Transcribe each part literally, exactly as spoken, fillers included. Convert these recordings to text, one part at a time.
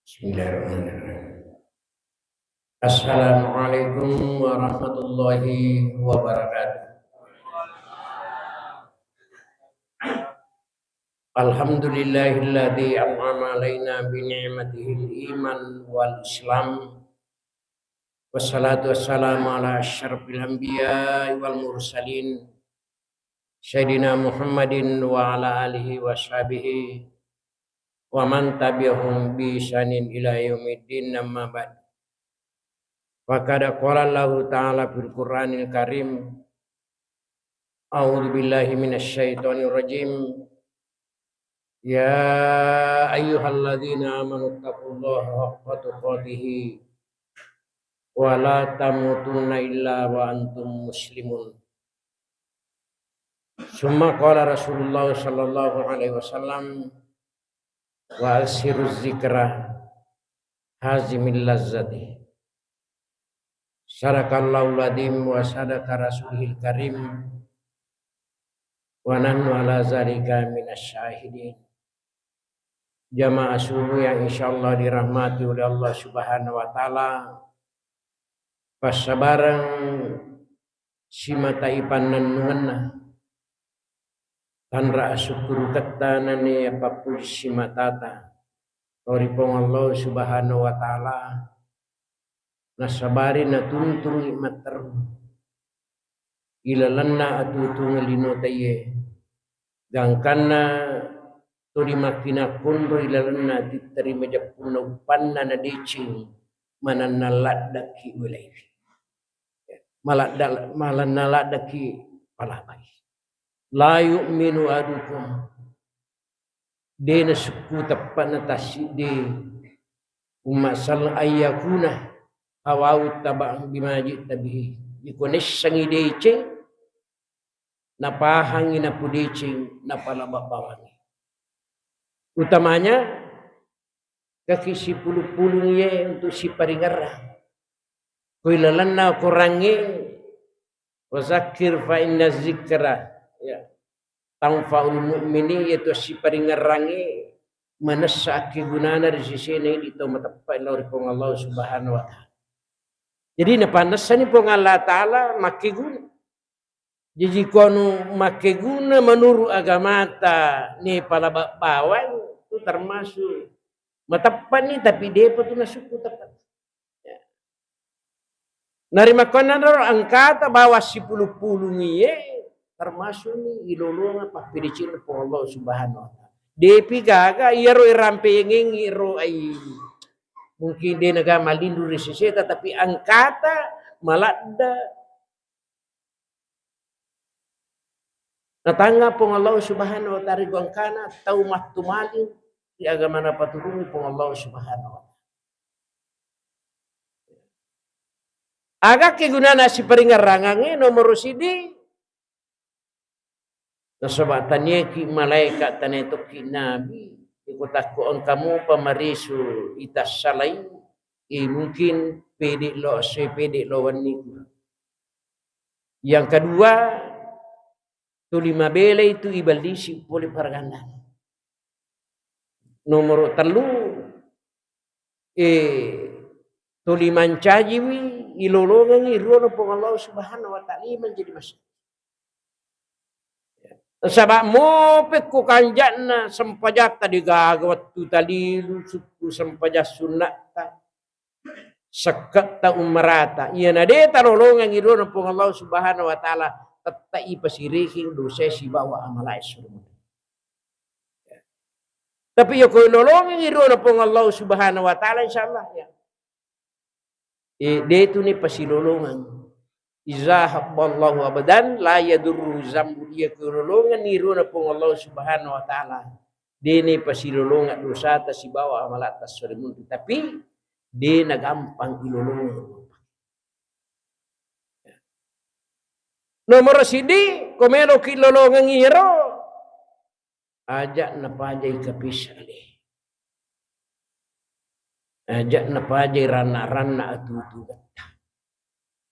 Bismillahirrahmanirrahim. Assalamualaikum warahmatullahi wabarakatuh. Alhamdulillahilladzi an'ama alaina bi ni'matihil iman wal islam. Wassalatu wassalamu ala asyrafil anbiya'i wal mursalin, Sayyidina Muhammadin wa ala alihi wa sahbihi wa man tabi'ahum bi ihsanin ila yaumiddin, amma ba'd. Faqad qala Allahu ta'ala fil Qur'anil Karim, a'udzu billahi minasy syaithanir rajim. Ya ayyuhalladzina amanu taqullaha haqqa tuqatih wa la tamutunna illa wa antum muslimun. Summa qala Rasulullah sallallahu alaihi wasallam, wa aksiruz zikra hazimil lazzati. Sadaqallahul adzim wa sadaqa rasulihil karim wa nahnu ala zalika minasy syahidin. Jamaah subuh yang insyaallah dirahmati oleh Allah Subhanahu wa taala, passabareng simata ipannennungenna, tanra asukkuruketta nane pappuji simatata lao ri Puang Allah Subhanahu wa taala, nasabari natuntungi matteru ilalenna atuwong lino taiye, gangkanna tuli makkinakkonro ilalenna titteri majeppunna uppanna nadeceng mananna laddekki welaiwi. Maladda-, malanna laddekki palabai. La yu'minu ahadukum. De nasukku teppana tassiddi umma sal ayyakuna hawau taba bima ji'ta bihi. Iko nessangi deceng, napahangi napudeceng, napalababbawangi. Utamanya kaki sipulung-pulung iye untuk siparingerrang. Koi lalenna Korangnge, wa zakkir fa inna zikra, ya, tanfaul mu'minin, yaitu siparingerrangnge manessa akkegunana ri sesena idi tau mateppa lao ri Puang Allah Subhanahu wa taala. Jadi napannessani Puang Allah Taala makkeguna. Jaji ko anu makkeguna menurut agamata ne palababbawang tu termasuk mateppani, tapi depa tu nasukku teppana. Ya. Narimakkuannanaro engkata bawang sipulung-pulung iye termasukni ilolongeng pappedecenna Puang Allah Subhanahu wa taala. Depi gaga iyaro irampengengi ro ai. Mungkin de naga malindu ri seseta, tapi engkata maladda. Natangnga Puang Allah Subhanahu wa taala ri gangkana tau mattumaling ri agamana paturungi Puang Allah Subhanahu wa taala. Aga kegunana siparingerrangangnge? Nomoro siddi, nasaba taniaki malaeka, tania tokki nabi. Iko takko engka mupa marisu itassalai, eh, mungkin pede lo, esso pede lo wenni. Yang kedua, tuli mabela itu iballisi pole paragannana. Nomoro tellu, eh, tuli mancajiwi ilolongengi riona Puang Allah Subhanahu wa taala, mancaji masa. Saba mope ko kanja'na sempajatta, degaga wettu talilu sukku sempajang sunnatta, sekketta, ummarata, iyana de talolongengi riona Puang Allah Subhanahu wa taala, tette ipasirekeng dosae sibawa amalae suruga. Tapi iya ko ilolongengi riona Puang Allah Subhanahu wa taala, insyaallah, ya. Eh, de tu ni pasilolongeng. Iza habballahu abdan la yadurru zambu. Iya ko ilolongenni riona Puang Allah Subhanahu wa taala, de ni pasilolongeng dosata sibawa amalatta sore munri. Tapi de nagampang ilolongeng. Nomoro siddi, ko meloki lolongengi iyaro, aja napajai kapisa ale. Aja napajai ranna-ranna atuwongetta.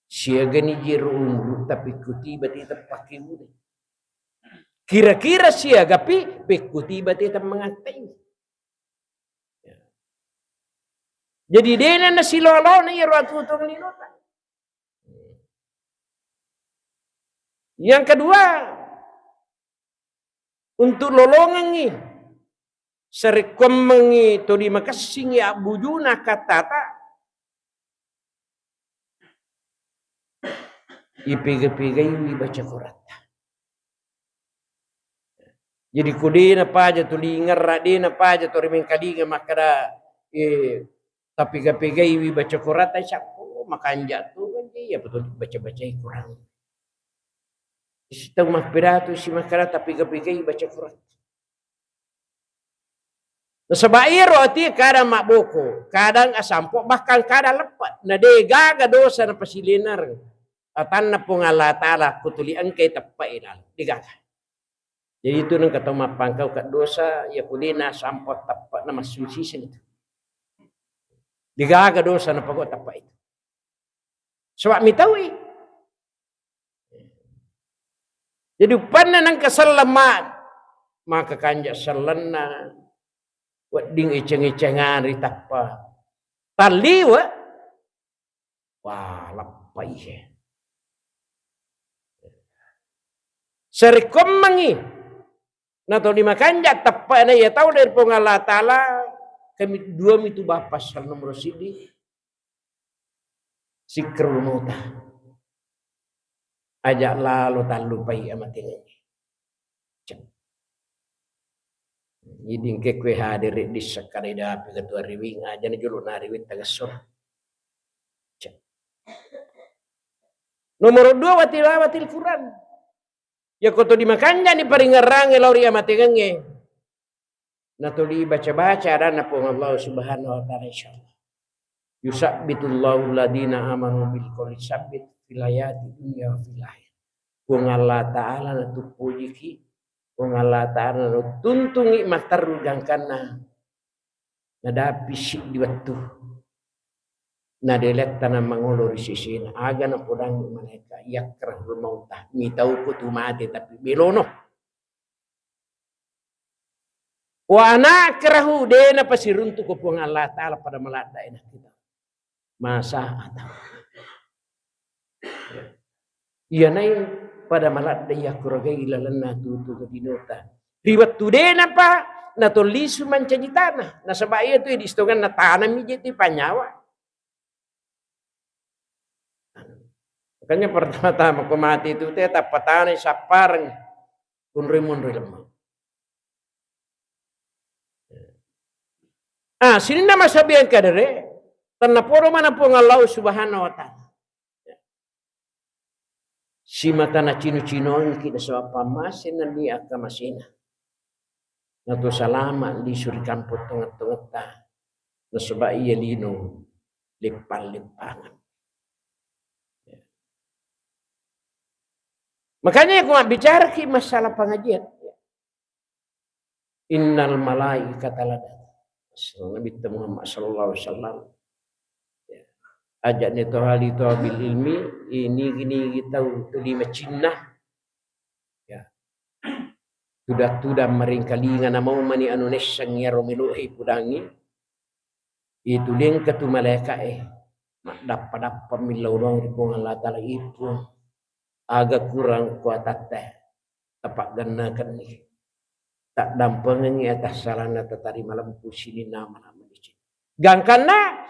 Siagani jero umurutta pekko tiba teta pakkeguna. Kira-kira siagapi pekko tiba teta mangattai. Ya. Jadi dena nasilolona iyaro atuo-tuong linota. Yang kedua, untuk lolongengngi, sarekkuammengngi tuli makessingngi abbujuna kattata, ipega-pegaiwi baca Quratta. Jadi ko de napaja tuli ngerra, de napaja to rimengkalinga makkada, eh, tapega-pegaiwi baca Quratta, isappo makanja tu kan, iya betul baca-bacai Quran. Isi tau mappedatu si makkada tapega-pegai baca Quran. Nasaba iyaro ati kadang mabboko, kadang asampo, bahkan kadang leppe. Na de gaga dosa napasilenareng atanna Puang Allah Ta'ala ko tuli engkai teppe'e laleng. De gaga. Jadi itu nengka tau mappangkau ka dosa, iya ko de nasampo teppe'na massusiseng itu. De gaga dosa napagau teppe itu. Sebab mitaui. Jadi uppanna nengka selleng ma-, maka kanja sellenna, wedding eceng-ecengan ri tappa. Talliwe, wah, lappai he. Sarekkuammengngi natuli makanja teppe'na iya tau dari Puang Allah Ta'ala, kami dua mitu bapa sal nomor sidi. Sikrunota. Aja lalo tallupai amatengengnge. Cek. Jadi engke kue hadere di sekali dapi ketua riwing aja na jolo na riwing tagesso. Cek. Nomor dua, watilawatil Quran. Yako to dimakanjani paringerrangnge lao ri amatengengnge. Natuli baca-baca adanna Puang Allah Subhanahu wa Ta'ala, insyaallah. Yusabbitullahu alladhina amanu bil qawli tsabbit fil hayati dunya wa fil akhirah. Puang Allah Ta'ala natuppujiki, Puang Allah Ta'ala natuntungi matteru gangkanna nadapi siddi wettu. Nadeletta namangolo ri sesena, aga napodangi malaika, yakrahul mauta, mitauko tu mate tapi belono. Wa ana akrahu, de napasiruntu ko Puang Allah Ta'ala pada maladda ena kita. Masa atau. Iya nai pada maladda iya kuragai lalenna tutu kedinota. Ri wettu de napa natollisu mancaji tanah. Nasaba iya tu di sitonganna tanah mi je tu panyawa. Makanya pertama-tama ko mati itu te tappa tanai sappareng. Kunrui munrui lemma. Ah, sininna masabiang kadere, tennapodo mana Puang Allah Subhanahu wa Ta'ala. Simata nacino-cinoangki nasaba pammasena ni akkamasena. Nato salama lisu ri kampong tongeng-tongetta. Nasaba iya lino leppang-leppangan. Makanya aku bicaraki masalah pengajian. Innal malaikata lada. Nabi Muhammad sallallahu alaihi wasallam. Ya. Ajak ni tohali toha bil ilmi, ini gini tau tuli macinna. Ya. Tudang-tudang maringkalinga namau mani anu nessang yaro melo'i pudangi. Itu lengka tu malaika'e. Maddappa-dappa millau doang ri Puang Allah Ta'ala, ipung. Aga kurang kuatatta. Tapaggannakenni. Taddampengengngi atassalanna tatarima lempu sininna amal-amal icin. Gangkanna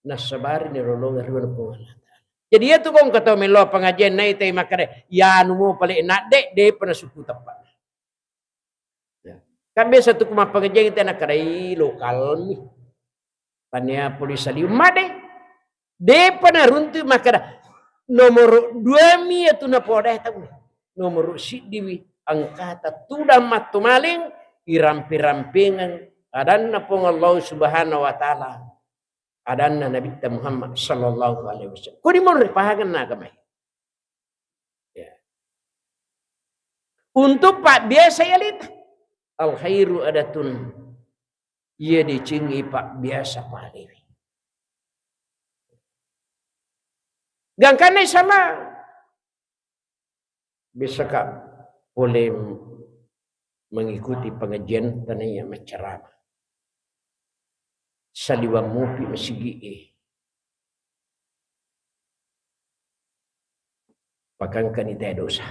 nassabari nirolongeng riweng Puang Allah Ta'ala. Jadi iya tu kong katau melo pengajian naitai makkeda, yanu mo pale nadde, depa nasukku teppa. Ya. Kan biasa tu ku mappengajian kita nakkedai lokalmi. Tania poli saliu made. Depa naruntu makkeda nomor dua mi iya tu napoda tau. Nomor siddi wi engkata tudang mattomaling irampe-rampengeng adanna Puang Allah Subhanahu wa Ta'ala. Adanna Nabitta Muhammad sallallahu alaihi wasallam. Kodi monri pahangenna agamai. Ya. Untuk pabbiasa yalita. Al khairu adatun. Iya decengi pabbiasa palewi. Gangkanna salah. Biasaka pole mengikuti pengajian tanaya maccarama. Saliweng mupi masigi'e. Pakangkani te dosa.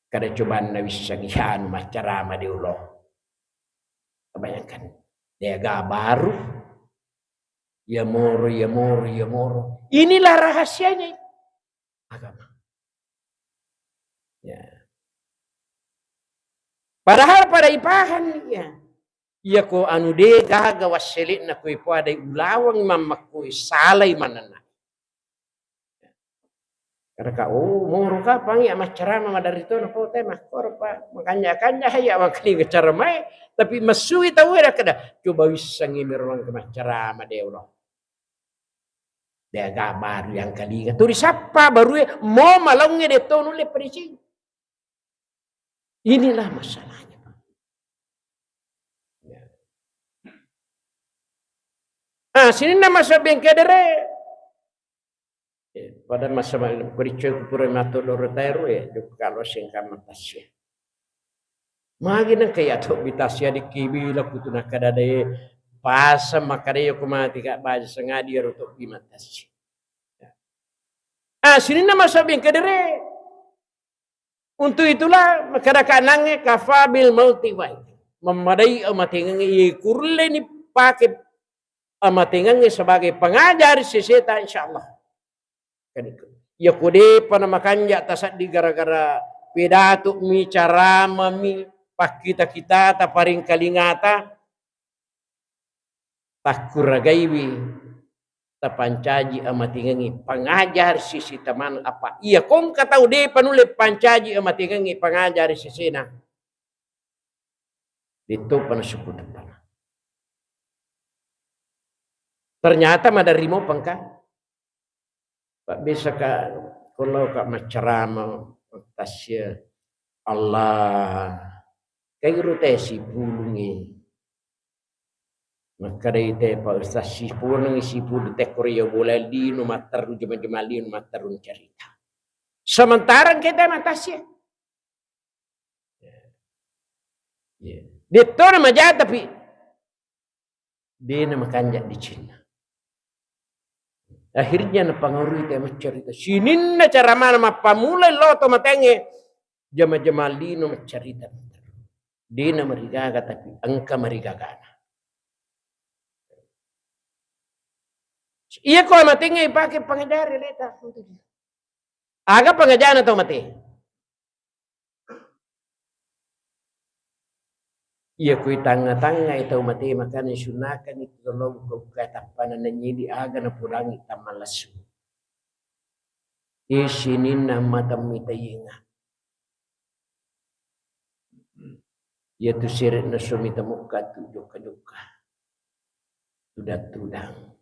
Kada cobanna wissengi anu maccarama de ulo. Bayangkan, de'ga baru, iya moro, iya moro, iya moro. Inilah rahasianya agama. Ya. Padahal pada ipahang, ya. Iya ko anu de gaga wassele'na ko ipoadai ulaweng mammakko salai manenna. Karena ka, oh, moro kapang iya maccarama maderri to na ko te makkoro pa makanja-kanja iya makkalinga caramae, tapi massui tau e nakkeda, coba wissengi mero engka maccarama de ulo. De'ga baru yang kalinga. Tu risappa barue mo malaungnge de to nulle padeceng. Inilah masalahnya, Pak. Ya. Ah, sininna masa bengkedere. Eh, pada masa ma-, kuricoe kupura mato doro tairu ya, jokka lo sengka matasi. Magi nengka iya tobbi tasi adikki bila kutu nakkada de pasa makkada iya ko mati ka baja sengadi ero tobbi matasi. Ah, sininna masa bengkedere. Untuk itulah makkada kanangnge kafa bil mauti wahid. Memmadai amatengengnge, ye kulleni pake amatengengnge sebagai pengajar seseta, insyaallah. Kan itu. Ya ko depa na makanja tasaddi gara-gara pedatu mi, carama mi, pakkita-kitata, paringkalingata, takkuragaiwi tapancaji amatengengngi pangajar sisi tamana apa iya kongka tau depa nulle pancaji amatengengngi pangajar sisina. Detto pana suku tepana. Ternyata maderri mo pengka. Pabbesaka, ko laoka maccarama, tasya, Allah, kairu te sipulungngi. Makkadai te, Pak Ustaz, sipulungngi, sipulung te, koro iya bola lino matteru, jama-jama lino matteru carita. Sementara engka te matasya. Iya. Dettona maja, tapi dena makanja dicinna. Akhirnya napangarui te maccarita. Sininna cara mana mappamulai lo to matengnge, jama-jama lino maccarita. Dena marigaga, tapi engka marigagana. Iya ko matengnge ipake pangajari leta. Aga pangajana tau mate? Iya, kui tangnga-tangngai tau mate, makana isunnakani tolong buka-buka tappana nanyidi aga napudangi tammalessu. Iya, sininna mata mita yenga. Iya tu sere nasu mita mukka tu jokka-jokka. Tudang-tudang.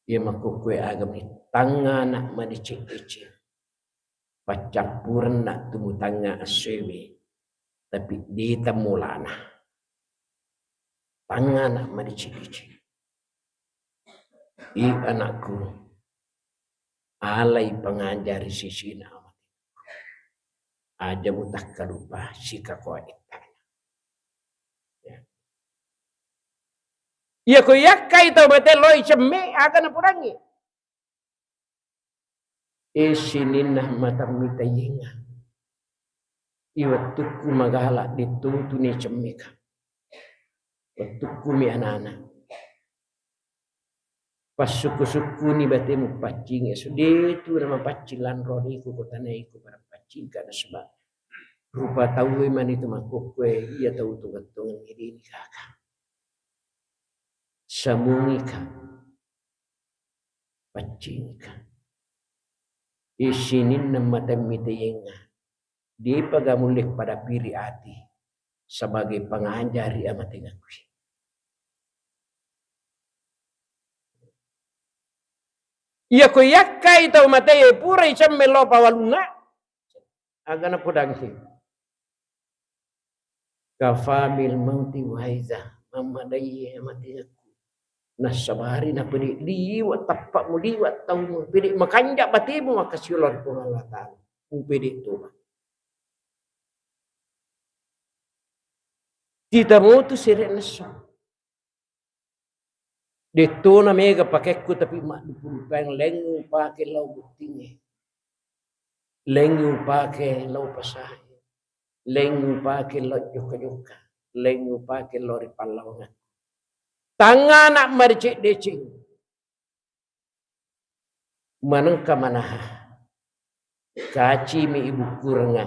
Iya makkukue agami tangnga anak madeceng-deceng. Paccappurenna tu mutangnga essoewe, tapi de tammolana. Tangnga anak madeceng-deceng. I anakku, alai pangajari sisina amate. Aja mutakkalupa sikakoa ittana. Ya. Iya ko yakkai tau mate loi cemme, aga napudangi. E sininna mata mita yenga. I wettukku magala, dettutuni cemmeka. Wettukku mi anana. Passukku-sukkuni batemu paccing, esu detu namapaccing lanro deku ko tanaiku pada paccingka nasaba rupa tauwe mani tu makkukue iya tau tu gettongengngi deni kaka. Samungika. Paccingka. Isininna mata mita yenga. Depa gamulle pada piri ati sebagai pengajari amatengaku. Iya ko yakkai tau mate pura icemme lo pawalunna. Aga napodangngi. Kafa bil mauti waiza, mammadai amatengaku. Nassabari napede liwa tappa'mu, liwa taumu, pede makanja batemu makkasiolo ri Puang Allah Ta'ala. Mupede toba. Titamotu sere' nesso. Dettona mega pakekku tapi maddupu-dupuang, laing upake lao bottingnge. Laing upake lao pasahe. Laing upake lao jokka-jokka. Laing upake lao ri pallawangakku. Tangngana' madeceng-deceng. Manengka manaha. Kacimi ibukkurengnga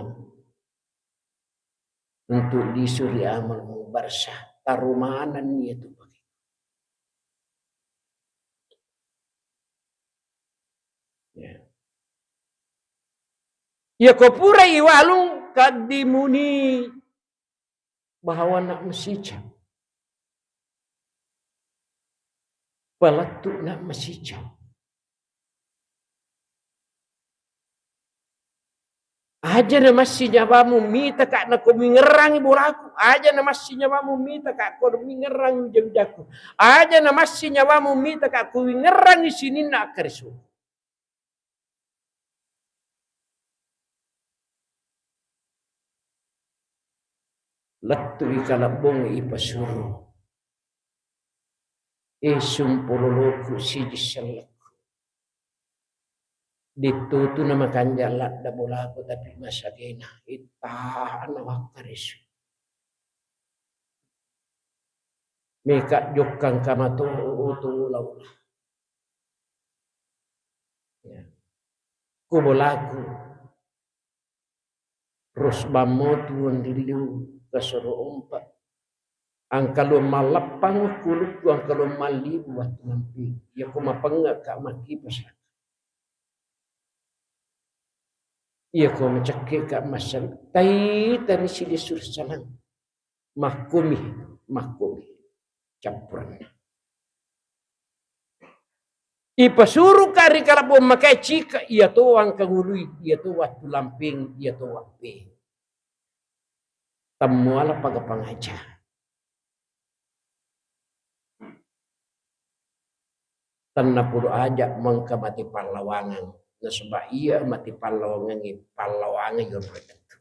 untuk lisu ri amal mubarsah, tarumanenni iyatu pake. Ya. Iyako pura iwalung kaddimuni bahawana masica. Palettu'na masica. Aja na massi nyawamu mitaka nako mingerrangi bolaku. Aja na massi nyawamu mitaka ko mingerrangi wija-wijaku. Aja na massi nyawamu mitaka ko wingerrangi sininna akkarisu. Lettu'i kalebbong ipasuro. E sumpololoku siji sellekku. Dittutu na makanja ladda bolaku tapi masagena ittana wakkarisu. Meka jokkang kamato utu ula-ula. Ya. Ku bolaku. Rusbammo tuwon rilliu kasoro ompa. Angkaluang malleppang kulukku, angkaluang mallibu wattu nampi. Iyako mapengnge ka makkipasa. Iyako macekke ka massal. Tai tani sili sursalang. Makkomi, makkomi. Campuranna. Ipasuruka ri kalebbong makae cika, iyato wangkangului, iyato wattu lampeng, iyato wappe. Temmuala paga pangaja. Tennapodo aja mengka mate pallawangeng. Nasaba iya mate pallawangengnge, pallawangeng yonroi tentu.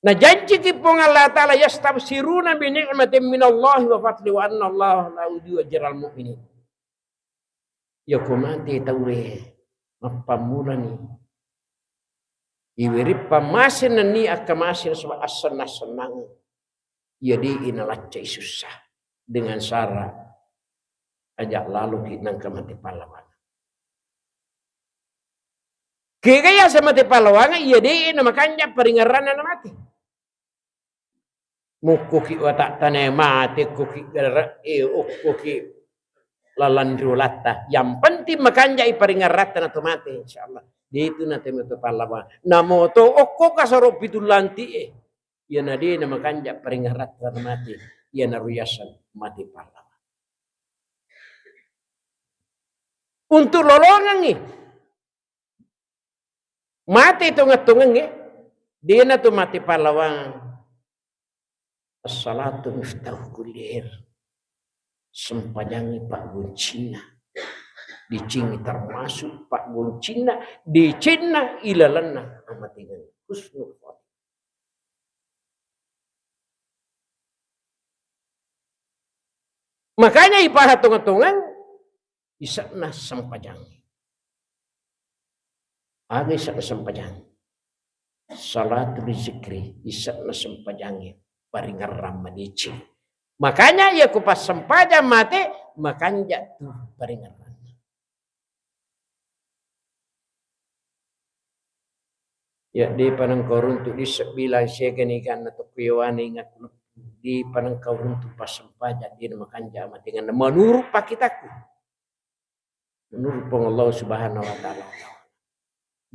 Najanjiki Puang Allah Ta'ala, "Yastabsyiruna bi ni'matin minallahi wa fadli wa anna Allah la yudhi'u ajral mu'minin." Iyako mate tauwe mappammulani. Iweri pammaseng nenni akkamaseng nasaba assenna-sennangeng. Iya de'i nalaccai sussa dengan syarat aja laloki nangka mate pallawangeng. Kega yaseng mate pallawangeng, iya de'i namakanja paringerranna namate. Mukkuki watattane mate, okkoki gare', eh, okkoki lalang riolatta. Yang penting makanjai paringerratta nato mate, insyaallah. De'tu nate mate pallawangeng. Namoto okko kasoro pitu lanti e. Iyana de namakanja paringerratta mate, iyanaro yaseng mate pallawa. Untuk lolongengngi mate tongeng-tongengnge, dena to mate pallawang. As-salatu miftahu kulli khair. Sempajangngi paggoncinna. Decengngi termasuk paggoncinna, decenna ilalenna amatengeng. Husnul khotimah. Makanya ipaha tongeng-tongeng ise'na sempajang. Aga ise'na sempajang? Salatul zikri, ise'na sempajangnge paringerrang madeceng. Makanya iya ku passempajang mate, makanja tu paringerrang. Ya, depa nengka uruntu di sebbilang siaga niganna tokko yawana ingatku, depa nengka uruntu passempajang, de namakanja amatengenna menurut pakkitakku. Menurut Puang Allah Subhanahu wa Ta'ala.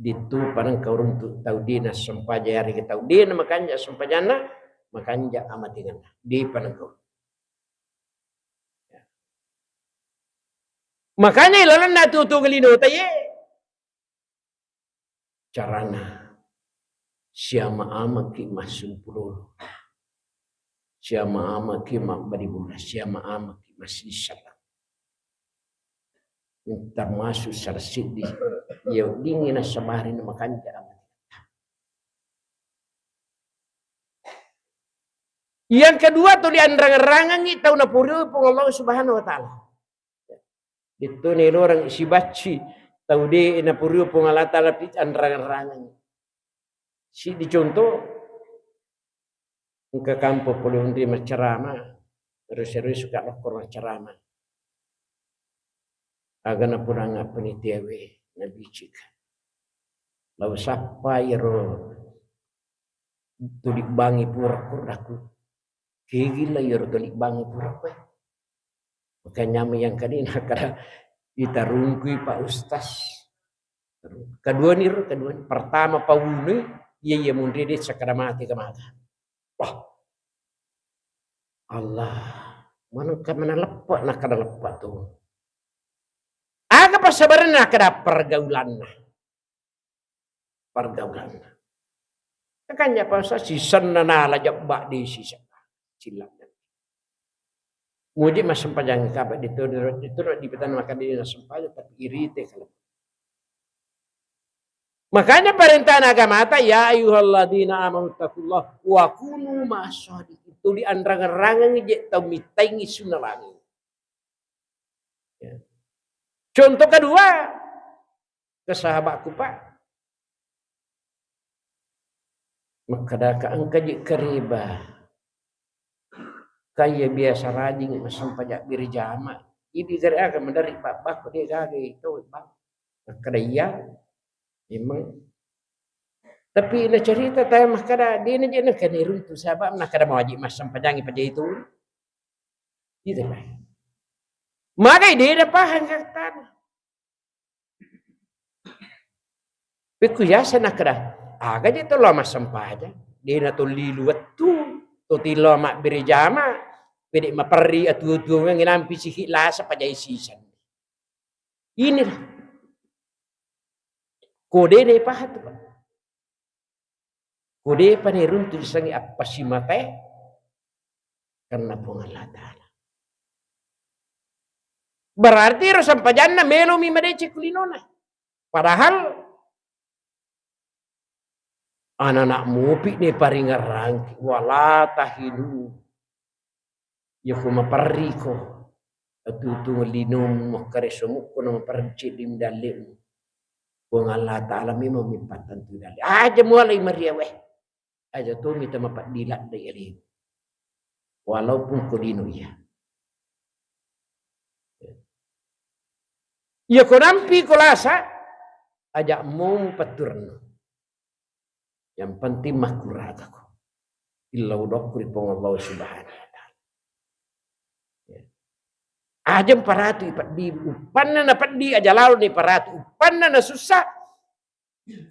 Dittu pa nengka uruntu tau de nassempajang, yarega tau de namakanja sempajanna, makanja amatengenna. Depa nengka uruntu. Makanya ilalenna tu, tu linota ye. Carana, siama-amaki massumpulolo, siama-amaki mabbali bola, siama-amaki massisala. Termasuk salah siddi iya weddingngi nassabari namakanja amatenna. Yang kedua, tuli anrang-rangengngi tau napurioi Puang Allah Subhanahu wa Ta'ala. Detto neloreng sibacci tau de napurioi Puang Allah Ta'ala pi anrang-rangengngi. Siddi contoh, engka kampo pole onri maccarama, terus-terus suka lokkor maccarama. Aga napurang apa ni tiawe, nabicik. Lau sappa iro tuli bangi pura kuraku. Kegila iyaro tuli bangi pura koe. Makanya yang kali nakada itarungkui Pak Ustaz. Kedua ni ro, kedua ni. Pertama pawunui, iya iya munri de sakada mati kemaga. Wah. Allah, mana mana leppe nakada leppe tu. Aga passabarenna nakada pergaulanna. Pergaulanna. Makanya Pak Ustaz sisenna nala jebba di sisa. Cilak. Muji massempajang kaba itu itu di petang maka di sempajang tapi irite kalau. Makanya perintah agama ta ya ayyuhalladzina amanu taqullah wa kunu ma'as shadiqin. Itu dianrang-rangang je tau mitai sunna langi. Ya. Contoh kedua, ke sahabatku, Pak. Makkadaka engka je kariba. Kaya biasa rajing massempajang berjamaah. Ibi gare aga madari Pak bakko de gaga itu, Pak. Makkada iya. Memang. Tapi na cerita taya makkada de na je na kani runtu sahabat nakada mawajib massempajangi paja itu. Gitu, Pak. Magai de na pahang katana. Pekku yasa nakada, aga je to lo massempajang, de na to lilu wettu, to tilo mabbere jama, pede maperri atu-atuangengngi nampi sihi lasa pajai sisan. Inilah. Kode de pahang tu, Pak. Ko depa nairuntu isengnge appasimatae, karena Puang Allah Ta'ala. Berarti ero sempajanna melomi madeceng ku linona. Padahal anak-anak mupi ne paringerrangki, wala tahinu. Yako maperriko, atutu linomu, makkaresomukko na maperri ceddi dalle'mu. Puang Allah Ta'ala memang mipattentu dalle. Aja mualai mariawe. Aja to mita mapeddi ladde alemu. Walaupun ko lino iya. Iya ko nampi ko lasa, aja mau petturno. Yang penting makkuragako. Illau dokku ri Puang Allah Subhanahu wa Ta'ala. Ya. Aja mparatu ipeddi, uppanna na peddi aja lalo ni paratu, uppanna na susah.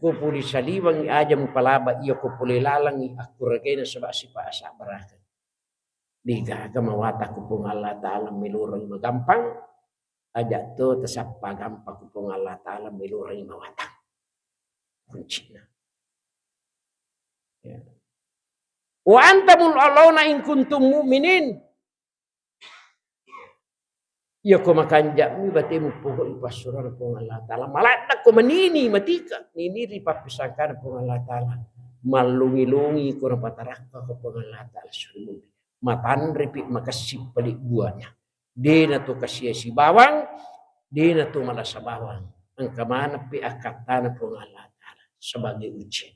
Ko puli saliwangi aja mupalaba iya ko pole lalangi akkuragaina sebab sifat asabbarakeng. Degaga mawatang ku Puang Allah Ta'ala meloreng magampang, aja to tasappa gampang ku Puang Allah Ta'ala meloreng mawatang. Kuncina. Ya. Wa antumul a'launa in kuntum mu'minin. Iya ko makanja'mi batemu pogau ipassurona Puang Allah Ta'ala. Maladda ko manini matika, nini ri pappisangkana Puang Allah Ta'ala. Mallungi-lungi ko napatarakka ko Puang Allah Ta'ala suri mu'min. Matanripi makessing pali buana. Dena to kasiasi bawang, dena to malasa bawang. Engka manappi akkattana Puang Allah Ta'ala sebagai ujian.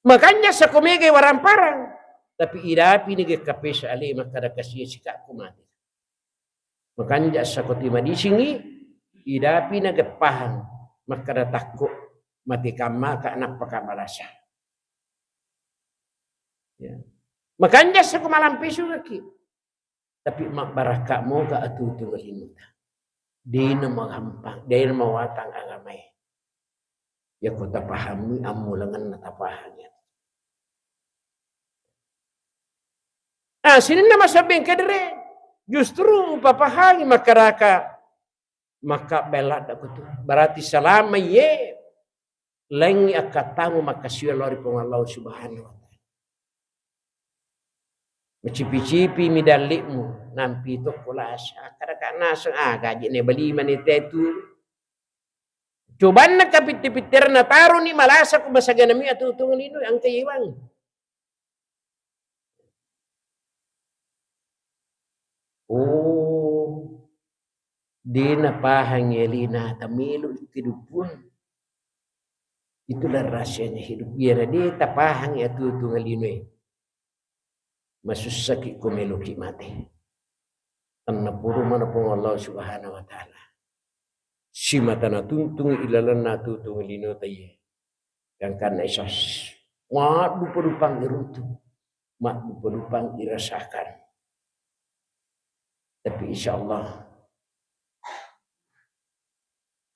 Makanja sako mega waramparang, tapi idapi nege kapesa ale makkada kasiasi kakku mate. Makanja sako timadisingi, idapi nageppahang makkada takko mate kammaka nappa kabalasa. Ya. Makanja sako malampe sugaki. Tapi mabbarakka moga atutu linuta. Dena magampang, dena mawatang agamae. Yako tapahammi ammulangenna tapahangi. Nah, sininna masabbeng kedere justru papahangi makaraka. Maka bella dakutu. Berarti selama ye lengngi akkattamu makkasiwa lao ri Puang Allah Subhanahu wa Ta'ala. Macipi-cipi mi dalli'mu, nampi tokko lasa, akkada-kada naseng, ah, gaji ne bali mani tetu. Cobanna kapitti-pittirenna taroni malasa ko masagenami atuo-tuongeng lino, engka iwang. Oh, de napahangi alena tamelo kehidupan. Itulah rahasianya hidup. Iyana de tapahangi atuo-tuongeng linoe, masussaki ko meloki mate. Tennapodo mana Puang Allah Subhanahu wa Ta'ala. Simata natuntungi ilalenna atuo-tuongeng lino taiye. Gangkanna isas. Maddupa-dupang iruntu. Maddupa-dupang irasakan. Tapi insya Allah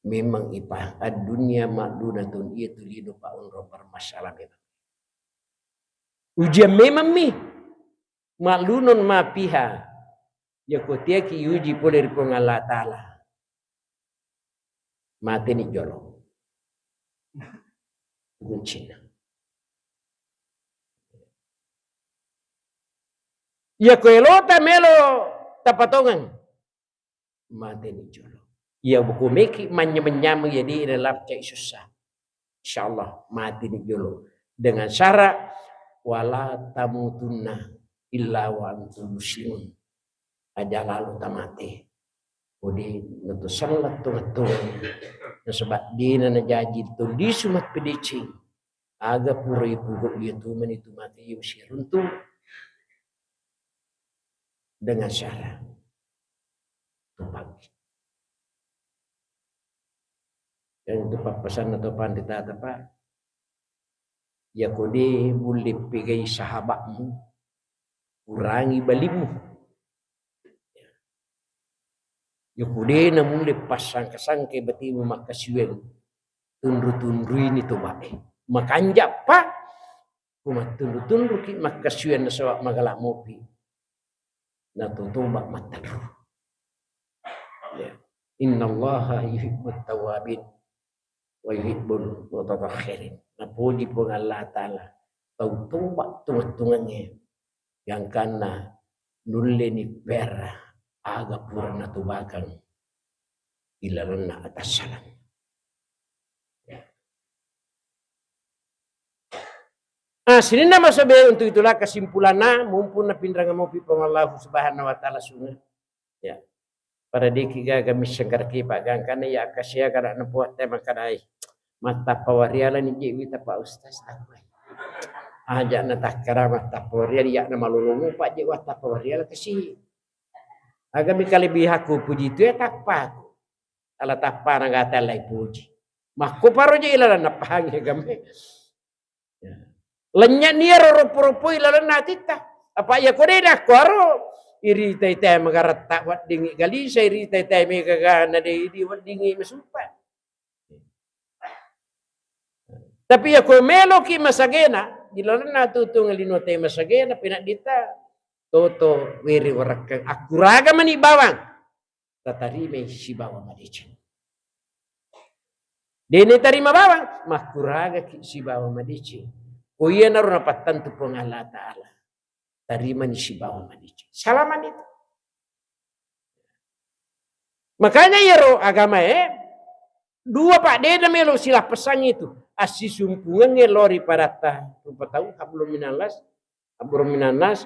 memang ipa ad-dunya mal'unatun, iyatu lino pa onrong bermasalah memang. Ujian memang mi. Mal'unun ma fiha. Yako tiaki uji pole ri Puang Allah Ta'ala. Mateni jolo. Kuncinna. Yako elota melo tapatongeng. Mateni jolo. Iya buku meki manyameng-nyameng, iya de' nalapcai sussa. Insya Allah mateni jolo. Dengan syarat, "Wala tamutunna illa wa antum muslimun." Aja lalo tamate. Kodi nato sellat tongeng-tongeng. Nasaba' de' nanajaji to lisu mappedeceng. Aga pura ipugo iya tu mani tu mate iya usiruntu. Dengan syarat. Tupang. Yang itu pappasanna to panritata, Pak. Yako de' mulle pegai sahabatmu, kurangi balimmu. Yako de' namulle passangka-sangkai batimu makkasiwiang, tunru-tunruini tobae. Makanja', Pak. Ku mattunru-tunruki makkasiwiang nasaba' magala' mopi. Natotoba' mattanru. Ya. Innallaha yuhibbut tawwabin wa yuhibbul mutatahhirin. Napoji Puang Allah Ta'ala tau toba' tunga-tungangnge, gangkanna nulleni pera aga pura natobakang ilalenna atassalang. Ah, sininna masobe untuk itulah kesimpulanna, mumpung napinrang mopi Puang Allah Subhanahu wa Ta'ala sunge. Ya. Pada diki gaga missengkarki Pak gangkana ya akasia kada napuat tema kadai. Mattappa wariala ni je wita Pak Ustaz takoi. Aja na takkara mattappa wariala ya na malolongo Pak je wattappa wariala kasi. Aga mi kalebihaku puji tu ya tappaku. Ala tappana gata lai puji. Makko paro je ilalang napahangi game. Ya. Lennye' ni ero ropo-ropoi lalenna atitta. Apa iya ko de' nakkuaro iritai-tai magaretta weddingngi galisa, iritai-tai megaga na de' idi weddingngi masumpa. Tapi iya ko meloki masagena, di lalenna tutung lino tai masagena, penaddita toto weri warekkeng akkuraga mani bawang. Tatarimai sibawa madeceng. De' natarima bawang, makkuragaki sibawa madeceng. Ko iyanaro napattantu Puang Allah Ta'ala. Tarimani sibawa madeceng. Salamani tu. Makanya iyaro agamae dua, Pak, de' namelo silappessangngi tu. Assisumpungengnge lao ri padatta rupa tau, hablum minallas, hablum minannas,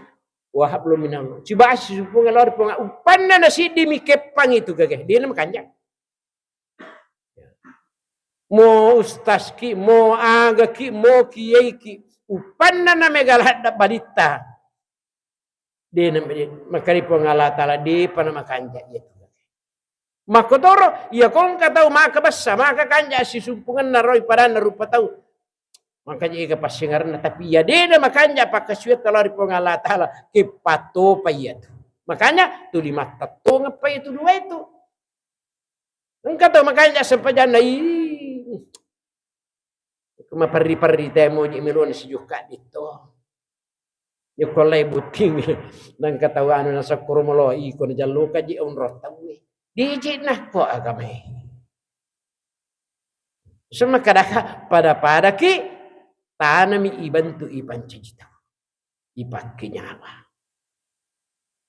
wa hablum minallah. Siba assisumpungengnge lao ri Puang, uppanna nasiddi mi keppang itu gage. De' namakanja'. Mo ustazki, mo agaki, mo kiyaiki, uppanna namega ladda balitta. De' na, makkeda Puang Allah Ta'ala, de'pa namakanja' iya tu. Makkotoro, iya ko engka tau maka bessa, maka kanja' sisumpungenna roi padanna rupa tau. Maka je' ega passingarenna, tapi iya de' namakanja' pakkasiwiatta lao ri Puang Allah Ta'ala, keppattopa iya tu. Makanya tuli mattettongeng pa itu dua itu. Engka tau makanja' sempajanna, ih. Maperri-perri te moji melona sijukka ditto. Yokko lai botting. Nangka tau anu nasakkoro molo iko najalloka ji onrong tauwe. Diji nakko agamae. Semakadaka pada-padaki tanami ibantu ipancaji tau. Ipakke nyawa.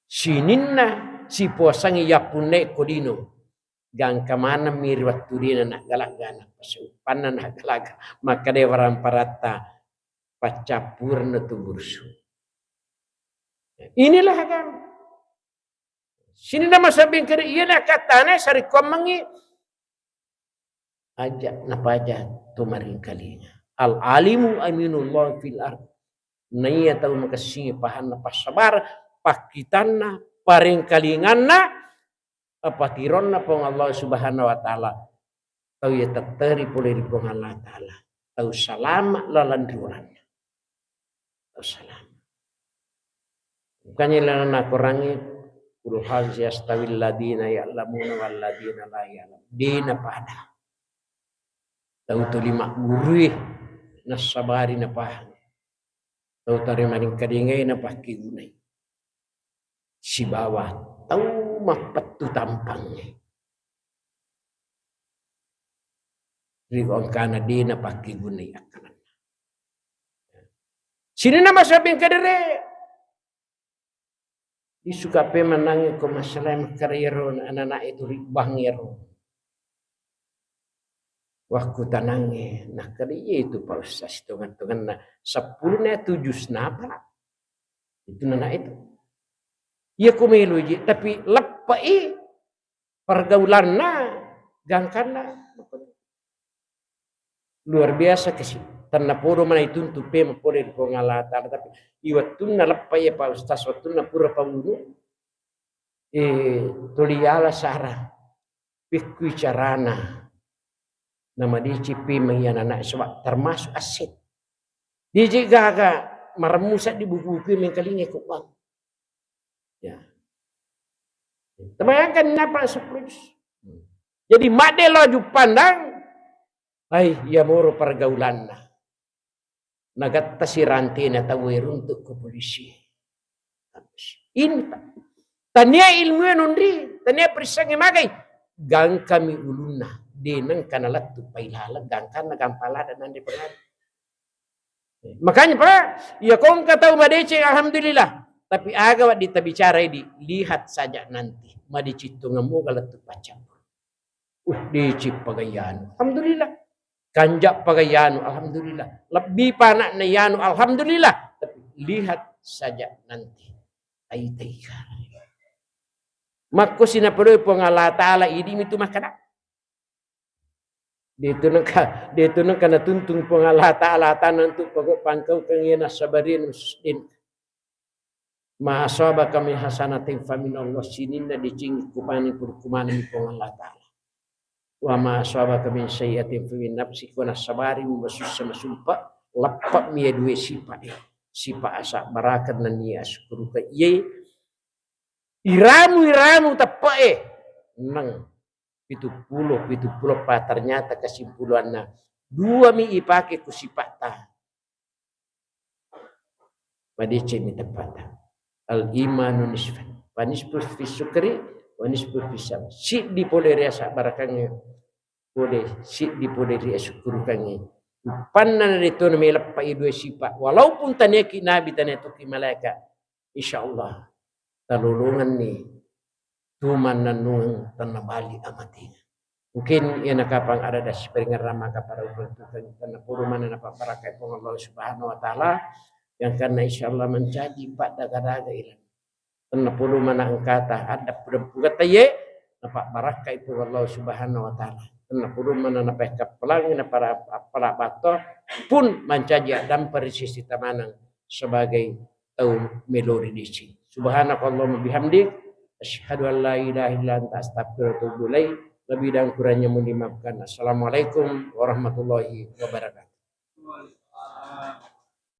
Sininna sipuasangi yappunne ko dino. gangka maneng mi ri wettu dena naggalagga, nappa siuppanna naggalagga, makkeda waramparata paccappureng tu bursu. Inilah agama. Sininna masabbing kede, iyana katana sarekkuammengngi aja napaja tu maringkalinga. Al alimu aminullah fil ard. Naiya tau makessingi pahanna, passabar, pakkitanna, paringkalinganna, apatironna Puang Allah Subhanahu wa Ta'ala. Tau iya tetteri pole ri Puang Allah Ta'ala. Tau salama lalang ri uranna. Wassalam. Makanya ilana nakorangi, "Qul hal yastawil ladina ya'lamuna wal ladina la ya'lam." Dena pada. Tau tuli maggurui nassabari napahang. Tau tare maringkalingai napakkigunai. Sibawa tau mappettu tampangnge. Ri engkana dena pakkigunai akkalanna. Sininna masabbing kedere. Isuka pe manangnge ko masalah makkeda iyaro anak-anak itu ri bank iyaro. Wakkutanangnge, nakkeda iya itu Pak Ustaz, sitongan-tonganna seppulo na tujuh napa. Itu nana itu. Iya ku melo je, tapi leppai pergaulanna, gangkanna. Luar biasa kasi. Tennapodo mana ituntu pema pole ri Puang Allah Ta'ala, tapi iwettunna leppa iya Pak Ustaz, wettunna pura pabunu, eh, tuli yala sara, pikkui carana namadeceng pemeng iya anak-anak, sebab termasuk aset. Dije gaga maremmu seddi buku-buku mengkalinga ko bang. Ya. Terbayangkan napa sepuluh juz. Jadi madde lo jupandang, ai, iya moro pergaulanna. Nagattasi rantena tau e runtuk ke polisi. Ini, Pak. Tania ilmu e nunri, tania perissange magai. Gangkami ulunna, deneng kana lettu pailaleng, gangkanna gampang lada nanre pengari. Makanya, Pak, iya kongka tau madeceng, alhamdulillah. Tapi aga waddi tabicara idi, lihat saja nanti. Madeceng tongeng moga lettu paccappur. Uh, deceng pagayanu. Alhamdulillah. Kanja pagayanu, alhamdulillah. Lebbi panakna yanu, alhamdulillah. Tapi lihat saja nanti. Aitai. Makko sinapodoi Puang Allah Ta'ala idi mitu makkada. Detu nengka, detu nengka natuntung Puang Allah Ta'ala tanang tu pagok pangkau kengena sabarin muslim. Ma asabaka min hasanatin faminallah, sininna deceng kupani purkumani Puang Allah Ta'ala. Wa ma asabaka min sayyi'atin famin nafsik, wa nasabari masussa masumpa, leppa mi ya dua sifat e. Sifat asa barakat nennia asyukuruka iye iramu, iramu teppa e. Neng pitu pulo, pitu pulo pa ternyata kesimpulanna dua mi ipake ku sipatta. Madeceng mi teppata. Al imanu nisfan. Wa nisfu fis sukri, wa nisfu fis sabr. Siddi pole ri asabarakangnge, pole siddi pole ri asukkurukangnge. Uppanna nadeto na meleppai dua sipa. Walaupun taniaki nabi, tania toki malaika. Insya Allah talolonganni tu mannennungeng tenna bali amatenga. Mungkin iyana kapang ada dasi paringerrang maka pada uperuntukeng tenna podo mana napabbarakkai Puang Allah Subhanahu wa Ta'ala, yang karena insya Allah mancaji paddaga-daga ilan. Tenna podo mana engkata adda pudeng pugata ye napabbarakkai Puang Allah Subhanahu wa Ta'ala. Tenna podo mana napakkappelangi napara appala batto pun mancaji addampa ri sisi tamaneng sebagai tau melori disi. Subhanakallahumma bihamdik, asyhadu an la ilaha illa anta, astaghfiruka wa atubu ilaik. Lebih dan kurangnya mohon dimaafkan. Assalamualaikum warahmatullahi wabarakatuh.